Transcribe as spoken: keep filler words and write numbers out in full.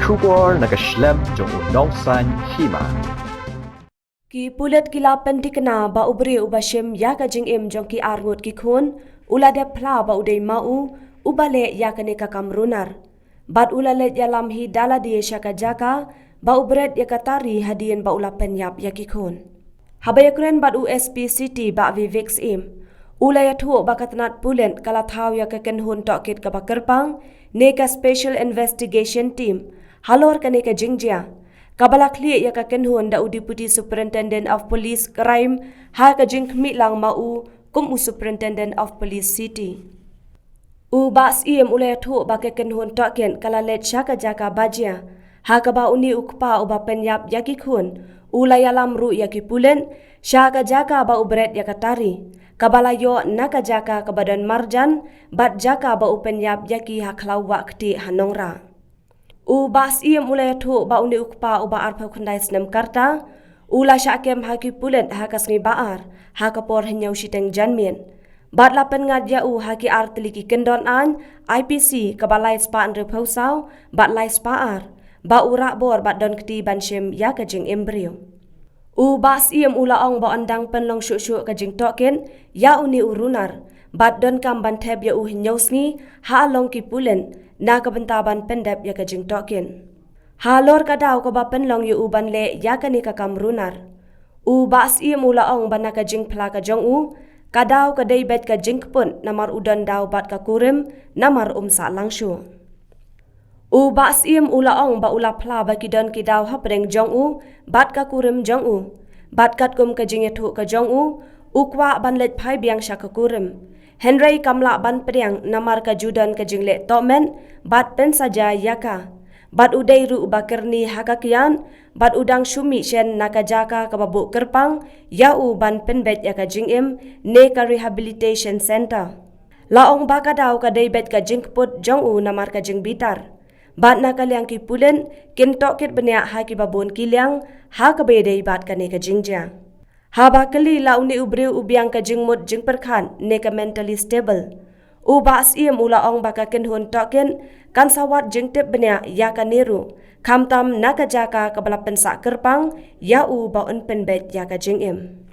Khubor na ka shlem jong u nongsan hima. Ki pulit ki la pyntikna ba u briew uba shim ïa ka jingim jong ki arngut ki khun u la dep phla ba u dei ma u uba leh ïa kane ka kam runar. Bad u la leit ïalam hi da lade sha ka jaka ba u bret ïa ka tari hadien ba u la pynïap ïa ki khun. Haba ïakren bad u S P City Bah Vivek Syiem, u la ïathuh ba ka tnat pulit ka la thaw ïa ka kynhun tohkit kaba kyrpang ne ka Special Investigation Team halor kane ka jingjia, kaba la khlieh ïa ka kynhun da u Deputy Superintendent of Police Crime ha ka jingkhmih lang ma u kum u Superintendent of Police City. U Bah Syiem u la ïathuh ba ka kynhun tohkit ka la leit sha ka jaka ba jia, ha kaba une u kpa uba pynïap ïa ki khun u la ïalam ruh ïa ki pulit sha ka jaka ba u bret ïa ka tari, kaba la ïoh na ka jaka kaba don marjan bad jaka ba u pynïap ïa ki ha khlaw wah ktieh ha Nongrah. U Bah Syiem u la ïathuh ba une u kpa uba arphew khyndai snem ka rta u la shah kem ha ki pulit ha ka sngi Ba-ar ha ka por hynñiew shiteng janmiet. Bad la pynngat ïa u ha ki artylli ki kyndon aiñ, I P C kaba lai spah hynriewphew saw bad lai spah ar, ba u rah bor bad don kti ban shim ïa ka jingim briew. U Bah Syiem u la ong ba yn dang pynlong shuh shuh ka jingtohkit ïa une u runar bad donkam ban thep ïa u hynñiew sngi ha long ki pulit na ka bynta ban pyndep ïa ka jingtohkit. Halor ka daw kaba pynlong ïa u ban leh ïa kane ka kam runar, u Bah Syiem u la ong ba na ka jingphla ka jong u, ka daw ka dei beit ka jingkput namar u don daw bad ka kurim namar um sah lang shuh. U Bah Syiem u la ong ba u la phla ba ki don ki daw hapdeng jong u bad ka kurim jong u. Bad katkum ka jingïathuh ka jong u, u kwah ban leit phai biang sha ka kurim. Hynrei kam lah ban pdiang namar ka ju don ka jingleh tohmet bad pynsaja ïa ka. Bad u dei ruh uba kyrni ha ka kiad bad u dang shu mih shen na ka jaka kaba buh kyrpang ïa u ban pynbeit ïa ka jingim ne ka rehabilitation center. La ong ba ka daw ka dei beit ka jingkput jong u namar ka jingbitar. Bad na ka liang ki pulit kin tohkit bniah ha kiba bun ki liang ha kaba ïadei bad kane ka jingjia. Haba kylli la une u briew u biang ka jingmut jingpyrkhat ne ka mentally stable, u Bah Syiem u la ong ba ka kynhun tohkit kan sa wad jingtip bniah ïa kane ruh, khamtam na ka jaka kaba la pynsah kyrpang ïa u ba un pynbeit ïa ka jingim.